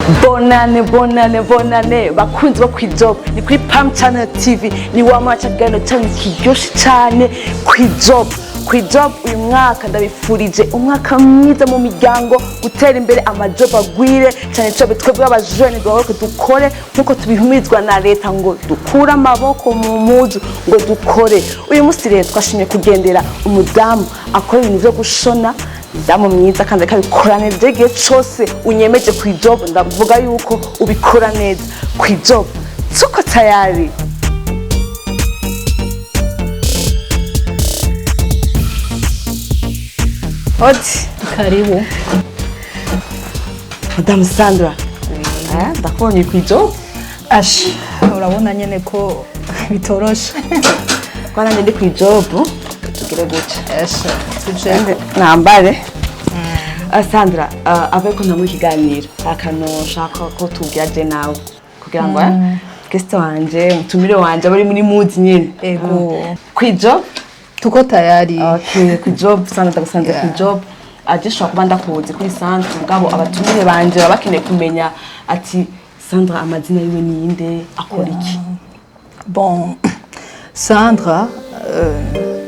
Bonane, bonane, bonane, bakunzi bo kwijob. Ni kuri Pam Channel TV, ni wa mwaca kiganiro cyanyu kiryoshe cyane, Kwijob. Kwijob uyu mwaka ndabifurije umwaka mwiza mu miryango, gutera imbere, amajob agwire cyane cyane. Twebwe abajene duhaguruke dukore nkuko tubihumirizwa na leta ngo dukure amaboko mu muzu, ngo dukore. Uyu munsi rero twashimye kugendera umudamu akora ibintu byo gushona, umudamu mwiza kandi akabikora neza. Igihe cyose unyemeje ku ijob, ndavuga yuko ubikora neza. Ku ijob tuko tayari. Oti. Karibu. Madamu Sandra, ndakubonye ku ijob. Ash, urabona nyene ko bitoroshe. Ko nanjye ndi ku ijob, tugire gutya. Ash, tuje. Nambare. Sandra, avuye ko ntamuha ikiganiro, akantu nshaka ko tubwira je nawe kugira ngo guest wanje, umutumire wanje, abari muri mood nyene. Ego. Kwijob. Tuko tayari. Okay, kwijob. Sandra, ndagusanze kwijob. Aje ushobora kuba ndakuzi kuri Sandra, mugabo abatumire banje baba bakeneye kumenya ati Sandra amazina yiwe ninde, akora iki? Bon, Sandra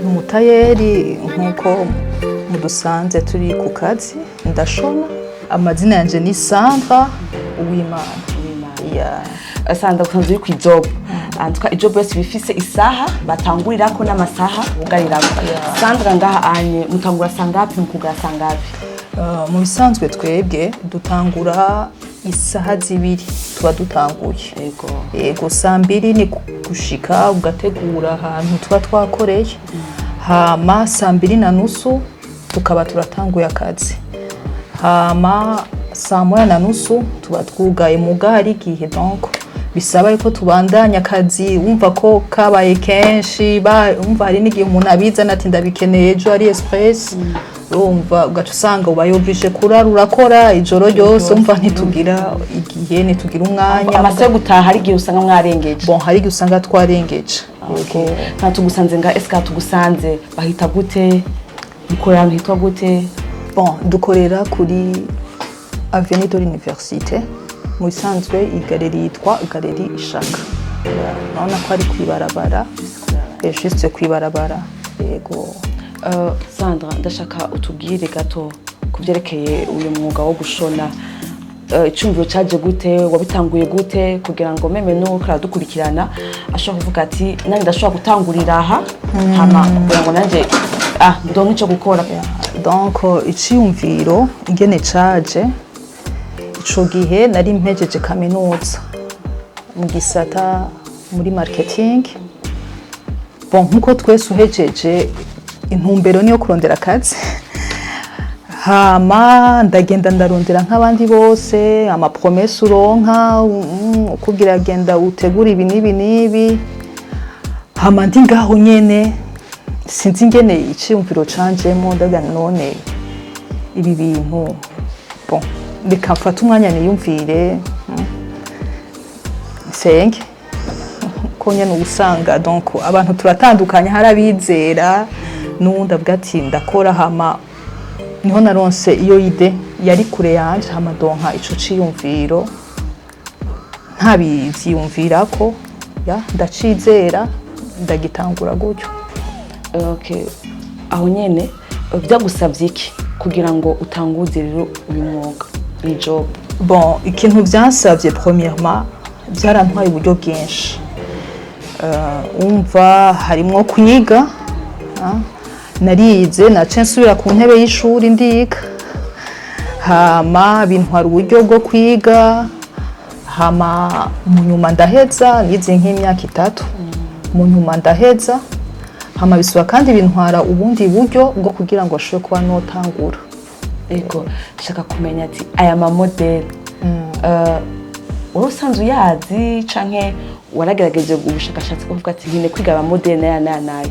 ni umutayeri nkuko mudusanze turi ku kazi, ndashona. Amazina yanje ni Sandra Uwimana. Yeah. Sandra, usanzwe uri kwijob. Antuka ijob yose iba ifise isaha batangurirako n'amasaha bugarirako. Sandra, ngaha anye mutangura sangapi, mukugara sangapi? Mu bisanzwe twebwe dutangura isaha 2, tuba dutanguye. Yego, saa 2 ni gushika ugategura ahantu tuba twakoreye, hama saa 2 na nusu tukaba turatanguye akazi, hama saa 1 na nusu tuba twugaye. Muga hari igihe donc bisaba yuko tubandanya akazi, wumva ko kabaye kenshi, wumva hari n'igihe umuntu abizana ati ndabikeneye ejo ari express, urumva ugaca usanga ubaye obligé kurara urakora ijoro ryose. Wumva ntitugira igihe, ntitugira umwanya. Amasaha yo gutaha hari igihe usanga mwarengeje? Bon, hari igihe usanga twarengeje. Okay. Nta tugusanze nga eska tugusanze bahita gute, mukorera ahantu hitwa gute? Bon, dukorera kuri Avenue de l'Université. Mu bisanzwe iyi galerie yitwa Galerie Ishaka. Urabona ko ari kwibarabara, juste kwibarabara, yego. Sandra, ndashaka utubwire gato ku byerekeye uyu mwuga wo gushona. Icumviro caje gute, wabitanguye gute, kugira ngo même n'uwo aradukurikirana ashobora kuvuga ati nanjye ndashobora gutangurira aha, hama kugira ngo nanjye ndonke ico gukora? Donc iciyumviro ingene caje, ico gihe nari mpejeje kaminuza mu gisata muri marketing. Bon, nkuko twese uhejeje intumbero niyo kurondera akazi, hama ndagenda ndarondera nk'abandi bose, amapromesses uronka, ukubwira genda utegura ibi n'ibi n'ibi. Hama ndi ngaho nyene, sinzi ingene iciyumviro canjemo, ndavuga none ibi bintu, bon, reka mfate umwanya niyumvire, nsenge, ko nyene usanga donc abantu turatandukanye, hari abizera n'uwundi avuga ati ndakora. Hama niho naronse iyo idée, yari kure yanje, hama donka ico ciyumviro ntabivyiyumvirako, ya ndacizera, ndagitangura gutyo. Okay. Aho nyene byagusabye iki kugira ngo utanguze rero uyu mwuga, iyi job? Bon, ikintu byansabye, premièrement byarantwaye uburyo bwinshi. Umva harimwo kwiga, narize, nace nsubira ku ntebe y'ishuri ndiga, hama bintwara uburyo bwo kwiga. Hama mu nyuma ndaheza, nize nk'imyaka 3, mu nyuma ndaheza, hama bisaba kandi bintwara ubundi buryo bwo kugira ngo ashobore kuba notangura. Ego, shaka kumenya ati aya mamodèles wari usanzwe uyazi canke waragerageje ubushakashatsi bwo kuvuga ati nkine kwiga amamodèles n'aya n'aya n'aya?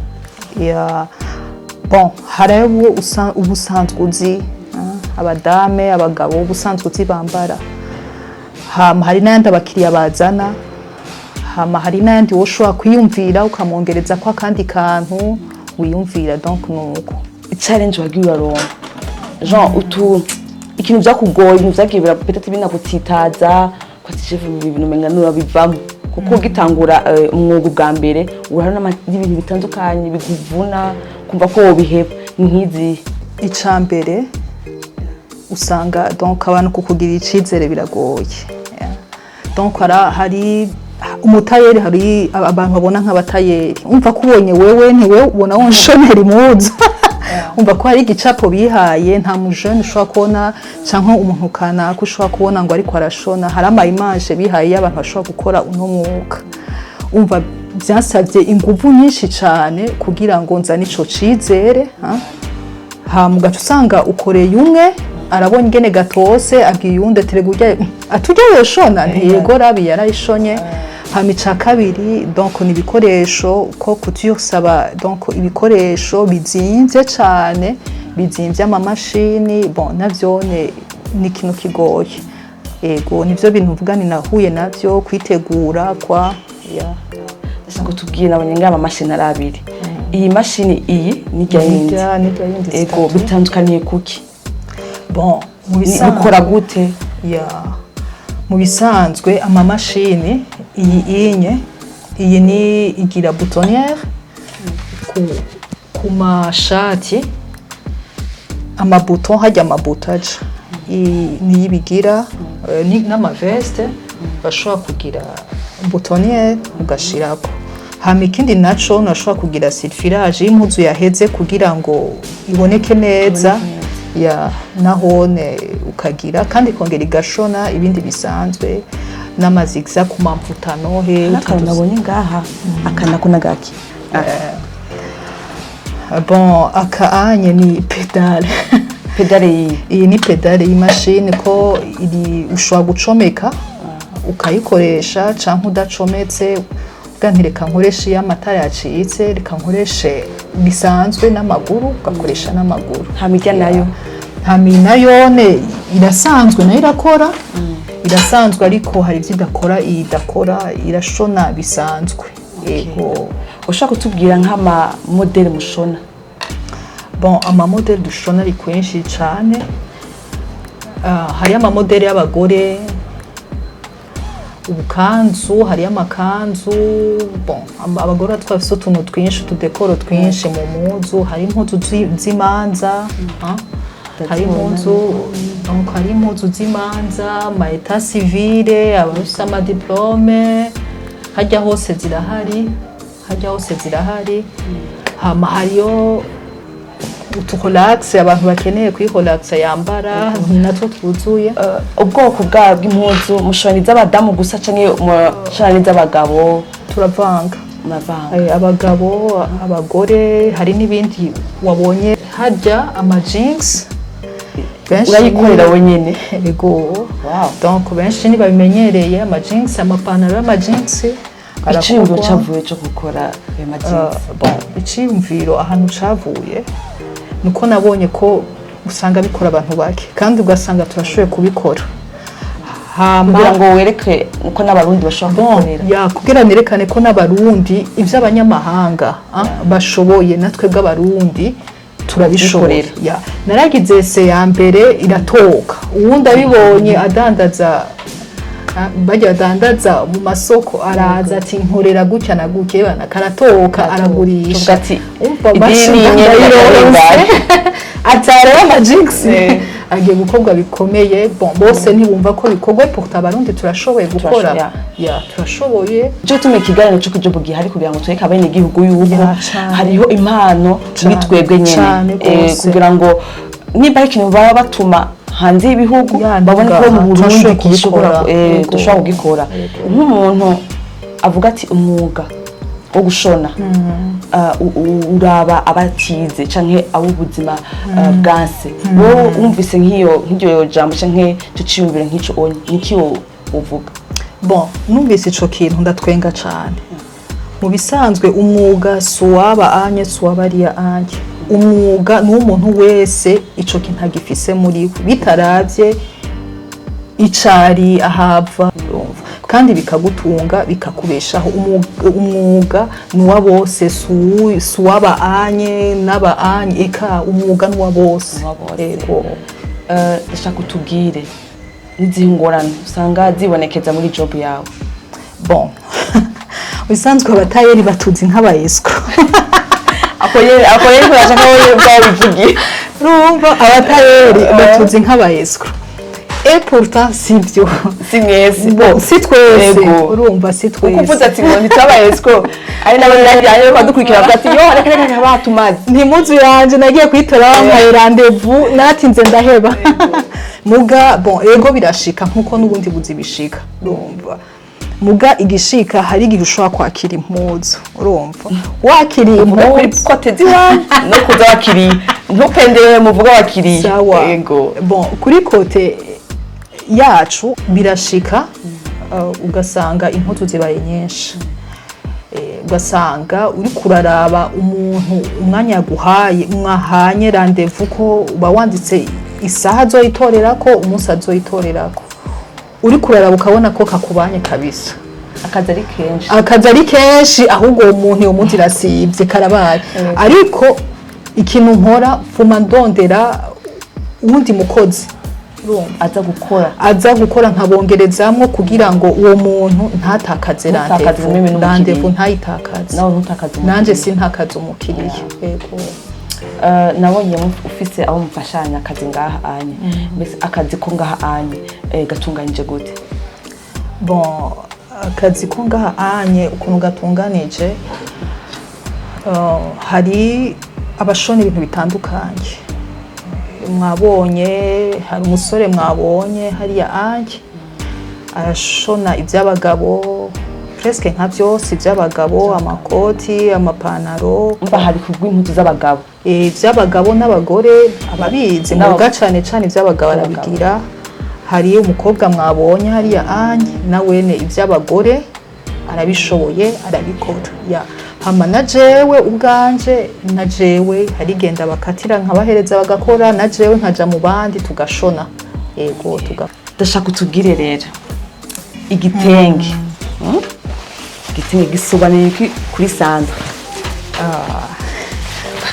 Ya, bon, hari abo uba usanzwe uzi, abadame, abagabo uba usanzwe uzi bambara, hama hari n'ayandi abakiriya bazana, hama hari n'ayandi wowe ushobora kwiyumvira ukamwongereza ko akandi kantu wiyumvira, donc nuko. Challenge wagiye uraronka, genre utu Ikintu vyakugoye, ibintu vyagiye peut-être binagutsitaza ko ati chef, ibi bintu umenga nurabivamo, kuko ugitangura umwuga ubwa mbere uhura n'ibintu bitandukanye bikuvuna, kumva ko wobiheba, ni nk'izihe? Ica mbere, usanga donc abantu kukugirira icizere biragoye. Yeah. Donc hari umutayeri, hari abantu babona nk'abatayeri, umva ko ubonye wewe ntiwe ubona wonshonera impuzu, umva ko hari igicapo bihaye. Nta mujene ushobora kubona canke umuntu kanaka ushobora kubona ngo ariko arashona. Hari ama image bihaye y'abantu bashobora gukora uno mwuga. Umva, byasabye inguvu nyinshi cyane kugira ngo nzane ico cizere, ha? Hama ugaca usanga ukoreye umwe, arabonye ingene gatose, abwiye uwundi ati: "Rega urya aturya yoshona." Ntiyego, rabi yarayishonye. Hama ica kabiri, donc ni ibikoresho, ko couture saba donc ibikoresho bizimvye cane, bizimvye, amamashini. Bon, navyone ni ikintu kigoye. Ego, nivyo bintu mvuga ni nahuye navyo kwitegura kwa ya. Ndashaka ko tubwiye, nabonye ngaha amamashini ari abiri, iyi mashini iyi n'irya yindi. Nirya yindi. Ego. Zitatu. Bitandukaniye kuki? Bon, mu bisanzwe Bikora gute? Ya, mu bisanzwe amamashini iyi inye, iyi ni igira boutonnière ku mashati, amabuto hajya amabuto aja. Niyo ibigira, n'amaveste bashobora kugira boutonnière ugashirako. Hama ikindi naco, unashobora kugira surfilage y'impuzu yaheze kugira ngo iboneke neza, ya nahone ukagira, kandi ikongera igashona ibindi bisanzwe n'amazigza ku mamvutano he. N'akantu nabonye ngaha, aka nako nagaki? Bon, aka anye ni pédale. Pédale yiyi? Iyi ni pédale y'imashini, ko iri ushobora gucomeka ukayikoresha canke udacometse, uvuga nti: "Reka nkoreshe iyo amatara yacitse, reka nkoreshe bisanzwe n'amaguru," ugakoresha n'amaguru. Hama irya nayo? Hama iyi nayone irasanzwe, nayo irakora, irasanzwe, ariko hari ibyo idakora. Iyi idakora, irashona bisanzwe, yego. Ushaka kutubwira nk'amamodèles mushona? Bon, amamodèles dushona ari kwinshi cane. Hariyo amamodèles y'abagore, ubukanzu, hariyo amakanzu. Bon, abagore twafise utuntu twinshi, utudécor twinshi mu mpuzu. Hari impuzu z'imanza, ah, hari impuzu, donc hari impuzu z'imanza, ama état civil, abafise amadiplômes, hajya hose zirahari, hajya hose zirahari. Hama hariyo uturelax, abantu bakeneye kwirelaxa yambara, natwo twuzuye. Ubwoko bw'impuzu mushona, iz'abadamu gusa canke mushona n'iz'abagabo? Turavanga. Muravanga? Abagabo, abagore, hari n'ibindi wabonye harya, ama jeans benshi. Urayikorera wenyene? Ego. Wow. Donc benshi ntibabimenyereye, ama jeans, amapantaro y'ama jeans Iciyumviro arakorwa. cavuye co gukora ayo majinsi? Bon, iciyumviro ahantu cavuye nuko nabonye ko usanga bikora abantu bake, kandi ugasanga turashoboye kubikora. Hama Kugira ngo wereke uko n'Abarundi bashobora bon, kubikorera. Ya, kugira nerekane ko n'Abarundi ivy'abanyamahanga, bashoboye, natwe bw'Abarundi turabishoboye. Bikorera. Ya, naragize essai ya mbere iratoka, uwundi abibonye adandaza, bajya badandaza mu masoko, araza ati: "Nkorera gutya na gutya." Bana karatoka, aragurisha. Tuvuga ati Umva, idini mashini nyene. ndayironse, atari amajigisi agiye gukorwa bikomeye. Bon, bose ntibumva ko bikorwa, pourtant Abarundi turashoboye gukora. Turashoboye. Ya, turashoboye. Cyo gituma ikiganiro cyo kujobo gihari, kugira ngo twereke abenegihugu yuko Ya, cane. hariho impano muri Cane, twebwe nyene. cane gose. Kugira ngo nimba ari ikintu baba batuma hanze y'ibihugu, Ya, babone ko mu ngaha, Burundi turashoboye gishobora kubikora. Yego. dushobora kugikora. Nk'umuntu avuga ati umwuga wo gushona uraba abatize canke ab'ubuzima bwanse, wowe wumvise nk'iyo nk'iryo jambo canke ico ciyumviro nk'ico onye, niki uvuga? Bon, numvise ico kintu ndatwenga cane. Mu bisanzwe umwuga si uwaba anye, si uwabariya anye, umwuga ni uw'umuntu wese ico kintu agifise muri we, bitaravye icari ahava, urumva, kandi bikagutunga, bikakubeshaho. Umwuga ni uwa bose, si uwaba anye n'aba anye, eka umwuga ni uwa bose. Uwa bose. Yego. Ndashaka utubwire n'izihe ngorane usanga zibonekeza muri job yawe. Bon, bisanzwe abatayeri batuzi nk'aba escrocs. Ako yere kurashaka wowe ubwawe bivugiye. Urumva, abatayeri batuzi nk'aba escrocs, et pourtant si byo. Si mwese. Bon, si twese. Urumva, si Kuko uvuze twese. ati ngo ntitabaye escroc, ari n'abandi badukurikira bavuga ati: "Yo, reka reka, batumaze." Ntimuzu yanje nagiye kuyitora, bampaye rendez-vous, natinze ndaheba. Muga bon, ego, birashika nkuko n'ubundi buzi bishika, urumva. Muga igishika, hari igihe ushobora kwakira impuzu, urumva, wakiriye Uvuga kuri impuzu côté z'iwanyu no kuza abakiriya, ntupendere, muvuga abakiriya. Sawa. Yego. Bon, kuri côté yacu birashika, ugasanga impuzu zibaye nyinshi. Ugasanga uri kuraraba umuntu umwanya yaguhaye, mwahanye rendez-vous, ko uba wanditse isaha azoyitorerako, umunsi azoyitorerako, uri kuraraba ukabona ko kakubanye kabisa. Akazi ari kenshi. Akazi ari kenshi, ahubwo uwo muntu uwo munsi irasibye, karabaye. Ariko ikintu nkora, mfuma ndondera uwundi mukozi, urumva, aza gukora. Aza gukora, nkabongerezamwo kugira ngo uwo muntu ntatakaze Ntutakaze rendez-vous. même n'umukiriya. Rendez-vous ntayitakaze. Nawe ntutakaze umukiriya. Nanje sintakaze umukiriya, yego. Nabonye ufise abo mufashanya akazi ngaha anye. Mbese akazi ko ngaha anye gatunganyije gute? Bon, akazi ko ngaha anye ukuntu gatunganije, hari abashona ibintu bitandukanye. Mwabonye hari umusore, mwabonye hariya anye arashona iby'abagabo, presque nka byose iby'abagabo, amakoti, amapantaro. Mva hari kubw'impuzu z'abagabo. Iby'abagabo n'abagore ababizi muga cane cane iby'abagabo arabigira. Hari umukobwa mwabonye hariya anye, nawene iby'abagore arabishoboye, arabikora ya. Hama na jewe ubwanje, na jewe harigenda bakatira nkabahereza bagakora, na jewe nkaja mu bandi tugashona, yego, tuga Ndashaka utubwire rero igitenge. Igitenge gisobanuye iki kuri Sandra?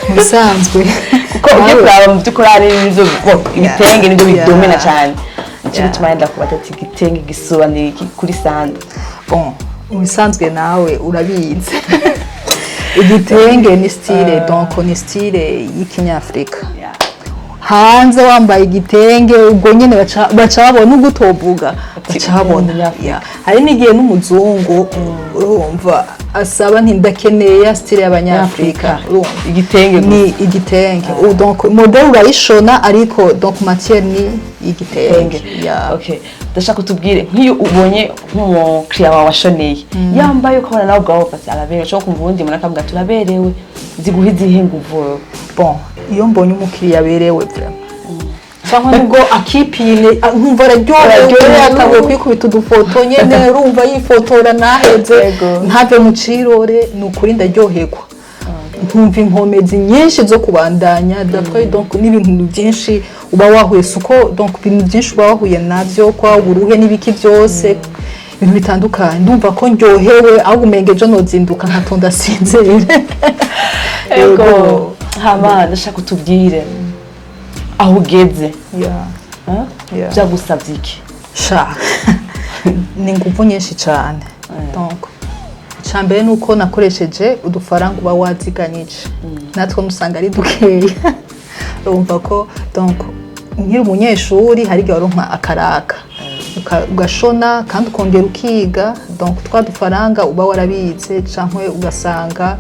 Mu bisanzwe Kuko ugiye kuraba mu by'ukuri hari n'ibyo bo, ibitenge nibyo bidomina cyane, nicyo gituma yenda kubaza ati: "Igitenge gisobanuye iki kuri Sandra?" Bon, mu bisanzwe nawe urabizi, igitenge ni style, donc ni style y'ikinyafrika. Hanze wambaye igitenge, ubwo nyine baca babona, ubwo utovuga baca babona. Umunyafrika. Yeah. Hari n'igihe n'umuzungu, urumva, asaba nti: "Ndakeneye ya style y'abanyafrika", urumva. Igitenge gusa. Ni igitenge. Donc modèle urayishona, ariko donc matière ni igitenge. Yeah. Okay, ndashaka utubwire nk'iyo ubonye nk'umukiriya wawe washoneye yambaye, ukabona nawe ubwawe bati araberewe, ushobora kumva uwundi muntu akavuga turaberewe, ziguha izihe nguvu? Bon, iyo mbonye umukiriya aberewe vraiment, cyangwa nubwo akipine, nkumva araryohewe, Araryohewe. yatanguye kwikubita udufoto nyene, urumva, yifotora naheze, ntave mu cirore, ni ukuri ndaryoherwa, nkumva inkomezi nyinshi zo kubandanya. D'après donc n'ibintu byinshi uba wahuye, suko donc ibintu byinshi uba wahuye navyo, kwa uburuhe n'ibiki byose, ibintu bitandukanye, ndumva ko ndyohewe, ahubwo umenga ejo nozinduka nkatonda sinzire. Ego. Hama ndashaka utubwire aho ugeze. Huh? Yeah. Byagusabye iki? Sha, ni ingufu nyinshi cyane. Donc icya mbere ni uko nakoresheje udufaranga uba waziganyije, natwe musanga ari dukeya. Urumva ko donc nkiri umunyeshuri hari igihe waronka akaraka, ugashona kandi ukongera ukiga. Donc twa dufaranga uba warabitse, cyangwa ugasanga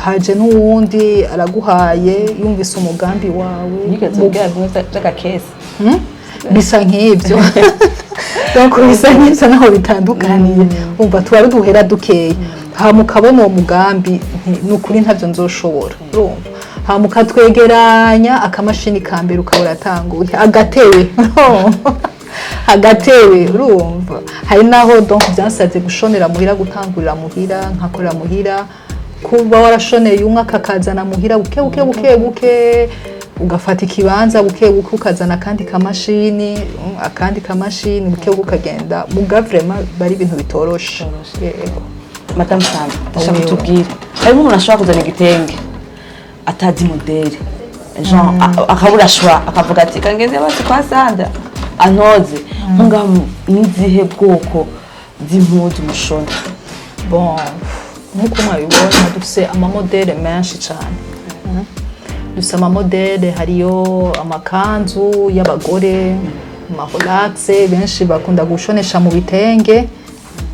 haje n'uwundi araguhaye, yumvise umugambi wawe. Nigeze ubwira bimwe by'agakesi? Bisa nk'ibyo, donc bisa nk'ibyo naho bitandukaniye. Umva, tuba ari duhera dukeya, hama ukabona uwo mugambi, ni ukuri ntabyo nzoshobora, urumva, hama ukatwegeranya akamashini ka mbere, ukaba uratanguye agatebe, urumva? Agatebe, urumva, hari naho donc byansabye gushonera muhira, gutangurira muhira, nkakorera muhira, kuba warashoneye umwe akakazana muhira, buke buke buke buke ugafata ikibanza, buke buke ukazana akandi kamashini, akandi kamashini, buke buke ukagenda. Muga vraiment bari ibintu bitoroshe, yego. Madamu Sandra, ndashaka Wewe. utubwire, harimo umuntu ashobora kuzana igitenge atazi modèle. Genre akabura choix, akavuga ati: "Kangeze basi kwa Sandra antoze." Ngaho nizihe bwoko z'impuzu mushona? Bon, nk'uko mwabibona, dufise ama modèles menshi cyane. Dufise ama modèles, hariyo amakanzu y'abagore, ama relax, benshi bakunda gushonesha mu bitenge.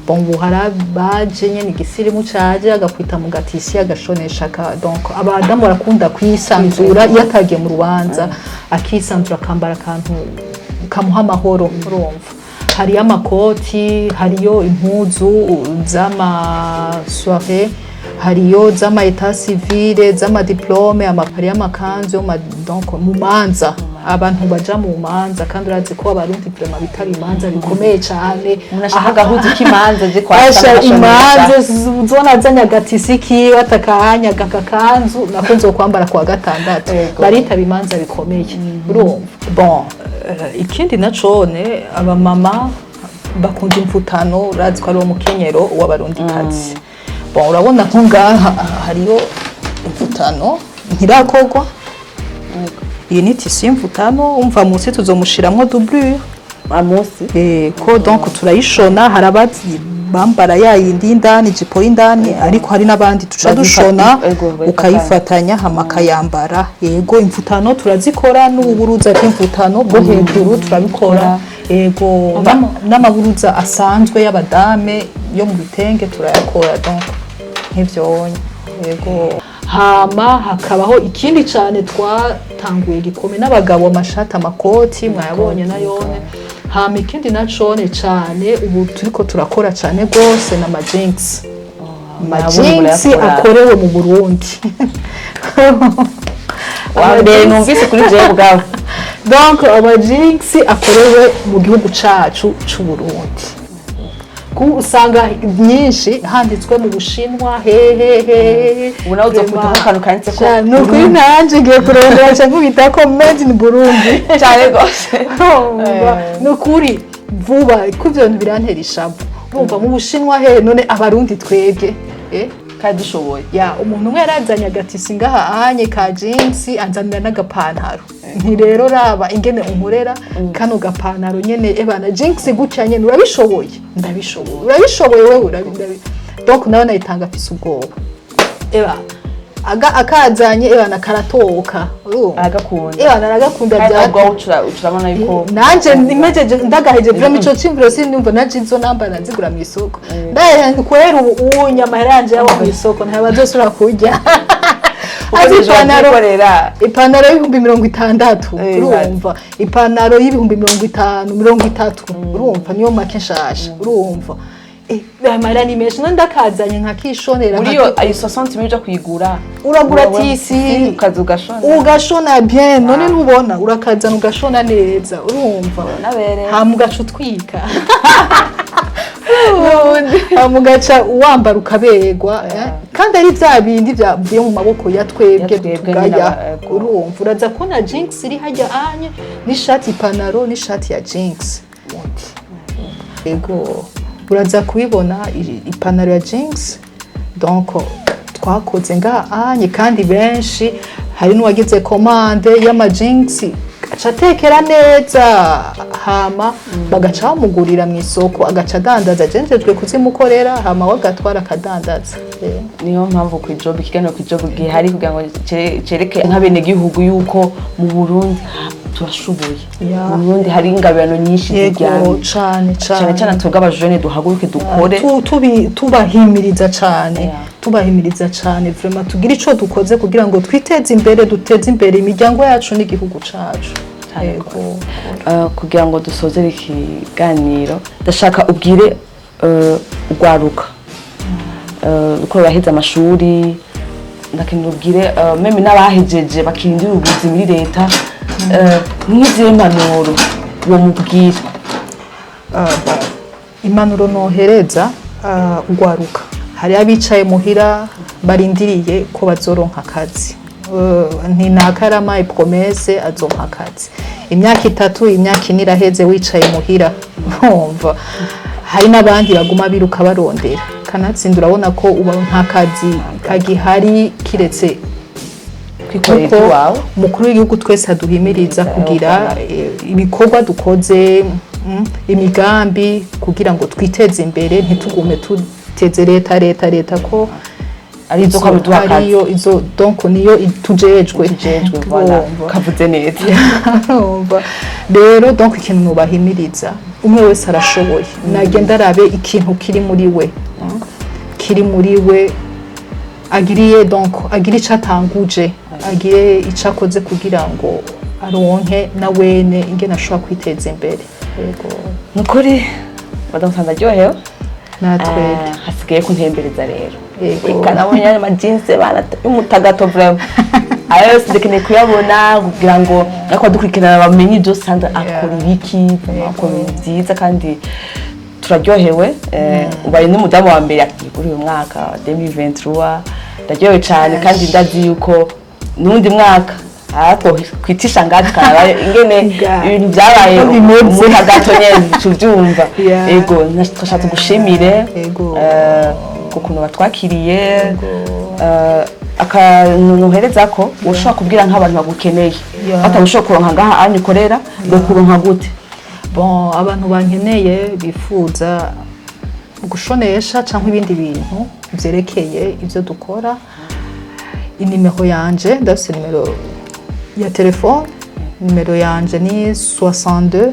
Bon, ubu hari abaje nyene igisirimu caje, agakwita mu gatisi agashonesha donc abadamu barakunda kwisanzura. Iyo atagiye mu rubanza, akisanzura, akambara akantu kamuha amahoro. Urumva, hariyo amakoti, hariyo impuzu z'ama soirée, hariyo z'ama état civil, z'ama diplômes, hariyo amakanzu yo donc mu manza, abantu baja mu manza. Kandi urazi ko Abarundi vraiment bitaba imanza bikomeye cane. Umuntu ashaka agahuzu k'imanza aje kwa Asha Sandra imanza zona, azanye agatisi kiwe, atakanya akakanzu nako nzokwambara kuwa gatandatu. Baritaba imanza bikomeye, urumva. Bon, ikindi nacone, abamama bakunda imvutano. Urazi ko ari uwo mukenyero w'Abarundikazi. Bon, urabona nko ngaha hariyo imvutano ntirakogwa. Iyi ni tissu y'imvutano. Umva, munsi tuzomushiramwo doublure. Amunsi. Ko donc turayishona. Hari abazi bambara ya yindi y'indani, ijipo y'indani, ariko hari n'abandi tuca dushona ego, bayifatanya. Ukayifatanya hama akayambara. Yego, imvutano turazikora, n'ububuruza bw'imvutano bwo hejuru turabikora. Yego, n'amaburuza asanzwe y'abadame yo mu bitenge turayakora. Donc nk'ivyonye, yego. Hama hakabaho ikindi cane twatanguye gikome n'abagabo, amashati, amakoti mwayabonye nayone. Hama ikindi nacone cane ubu turiko turakora cane gose na ma jeans, ma jeans akorewe mu Burundi. Wa mbere numvise kuri jewe ubwawe. Donc ama jeans akorewe mu gihugu cacu c'u Burundi, ku usanga nyinshi handitswe mu Bushinwa, hehe hehe. Ubu nawe uzokubita akantu kanditse ko Ni ukuri, nanje ngiye kurondera nca nkubita ko "made in Burundi". Cyane rwose. Urumva, ni ukuri vuba ko ivyo bintu birantera ishavu. Urumva, mu Bushinwa hehe, none Abarundi twebwe, eh? Kandi dushoboye. Ya, umuntu umwe yarazanye agatisi ngaha anye ka jeans, anzanira n'agapantaro. Nti rero raba ingene unkorera kano gapantaro nyene, ebana jeans gutya nyene. Urabishoboye? Ndabishoboye. Urabishoboye wewe? Donc nawe nayitanga afise ubwoba. Eba aga akazanye, ebana karatoka, urumva. Aragakunda. Ebana aragakunda. Kandi Bya ubwo ucurabona yuko nanje nimejeje ndagaheje vraiment ico cimviro, sinumva nanje izo namba nazigura mu isoko. Ndahe kwera ubu unya amahera yanje yabo mu isoko ntabazosubira kurya. Azi ipantaro, ipantaro. Ipantaro y'60,000. Urumva, ipantaro y'50,000, 30,000, urumva niyo make nshasha. Urumva, amahera ni menshi. None ndakazanye nkakishonera. Muri iyo ayo 60 mille uja kuyigura, Uragura tissu. Ukaza ugashona. Ugashona bien. None ntubona, urakazana ugashona neza, urumva. Nabere. Hama ugaca utwika, hama ugaca wambara ukaberwa, eh? Kandi ari bya bindi byavuye mu maboko ya twebwe. Ya twebwe tugaya. Nyine ego. Urumva, uraza kubona jeans iri hajya anye n'ishati, ipantaro n'ishati ya jeans. Yego, uraza kubibona ipantaro ya jeans donc twakoze ngaha anye. Kandi benshi, hari n'uwagize commande y'ama jeans, aca atekera neza, hama bagaca bamugurira mu isoko, agaca adandaza. Jenjejwe kuzimukorera, hama we agatwara akadandaza. Niyo mpamvu ku ijob, ikiganiro ku ijob gihari kugira ngo cereke nk'abenegihugu yuko mu Burundi turashoboye. Mu Burundi hari ingabirano nyinshi ziryamye. Cane. Cyane. Cane. Cyane twebwe abajene duhaguruke dukore. Tubahimiriza cane. Tubahimiriza cane vraiment, tugire ico dukoze kugira ngo twiteze imbere, duteze imbere imiryango yacu n'igihugu cacu. Cane. Yego. Kugira ngo dusozere ikiganiro, ndashaka ubwire urwaruka uko ruraheza amashuri. Ndakenera ubwire même n'abahejeje bakirindira ubuzi muri leta, nk'izihe mpanuro womubwira? Bon, impanuro nohereza urwaruka, hari abicaye muhira barindiriye ko bazoronka akazi. Nti nakarama promesse azonka akazi, imyaka 3, imyaka 4 iraheze wicaye muhira. Urumva, hari n'abandi baguma biruka barondera, kanatsinda urabona ko uba nta kazi kagihari kiretse Kwikorera Kuko iby'iwawe. Umukuru w'igihugu twese aduhimiriza kugira ibikorwa dukoze, imigambi kugira ngo twiteze imbere, ntitugume tuteze leta, leta, leta, ko Ari izo ko biduha akazi. Ariyo izo, donc niyo itujejwe. Tujejwe, voilà. Urumva. Kavuze neza. Urumva. Rero donc ikintu nubahimiriza, umwe wese arashoboye, nagenda arabe ikintu kiri muri we, kiri muri we, agiriye, donc agire ico atanguje, agire ico akoze kugira ngo aronke na wene ingene ashobora kwiteza imbere. Yego. Nukuri madame Sandra, aryohewe. Natwe. Hasigaye kuntembereza rero. Yego. Eka nabonye ayo majinsi bana y'umutagato, vraiment ayo yose ndakeneye kuyabona kugira ngo ariko dukurikirana bamenye ibyo Sandra akora ibiki. Vraiment akora ibintu byiza kandi turaryohewe. Ubaye n'umudamu wa mbere kuri uyu mwaka wa 2023. Ndaryohewe cyane kandi ndazi yuko n'undi mwaka aha kwitisha ngaha tukaraba ingene ibintu byabaye. Uko bimeze. Umutagato nyene tuvyumva. Ego, twashatse gushimire ku kuntu batwakiriye. Akantu nohereza ko ushobora kubwira nk'abantu bagukeneye, batagushobora kuronka ngaha anyu ukorera, kuronka gute? Bon, abantu bankeneye bifuza gushonesha cyangwa ibindi bintu byerekeye ibyo dukora, inimero yanje, ndafise nimero ya telefone. Nimero yanje ni 62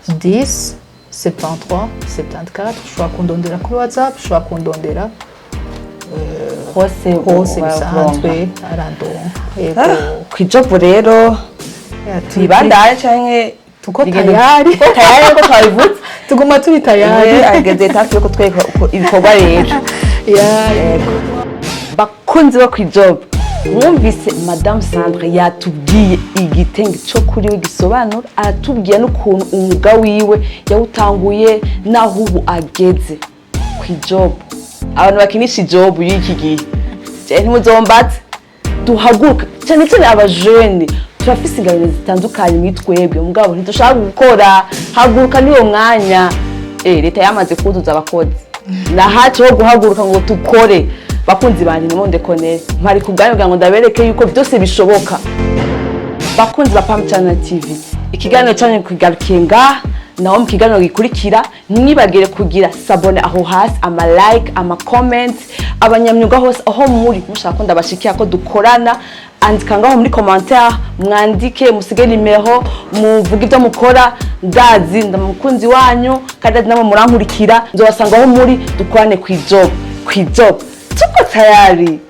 10 73 74. Ushobora kundondera kuri WhatsApp, ushobora kundondera hose. Hose bisanzwe arandonka, yego. Kw'ijobu rero tuyibandanye canke Tuko tayari. Tuko tayari ko twabivuze. Tuguma turi tayari. Ageze etape yo kutwereka uko ibikorwa rero. Bakunzi bo kw'ijobu, mwumvise Madame Sandre yatubwiye igitenge cyo kuri we gisobanura, aratubwiye n'ukuntu umwuga wiwe yawutanguye n'aho ubu ageze kw'ijobu. Abantu bakinisha ijobu y'iki gihe, je ntimuzombatse, duhaguruke cyane cyane abajene. Turafise ingabire zitandukanye muri twebwe, mugabo ntidushaka gukora. Haguruka, niwo mwanya. Leta yamaze kuzuza abakozi, nahacu ho guhaguruka ngo dukore. Bakunzi banje, nimundekone mpari ku bwanyu kugira ngo ndabereke yuko byose bishoboka. Bakunzi ba Pam Channel TV, ikiganiro cyanyu kigarukiye ngaha. Naho mu kiganiro gikurikira, ntimwibagire kugira s'abonner aho hasi, ama like, ama comment. Abanyamyuga hose aho muri, mushaka ko ndabashikira, ko dukorana, andika ngaho muri commentaire, mwandike, musige nimero, muvuge ibyo mukora. Ndazi ndamukunzi wanyu kandi ndazi namwe murankurikira. Nzobasanga aho muri, dukorane ku ijob. Ku ijob tuko tayari.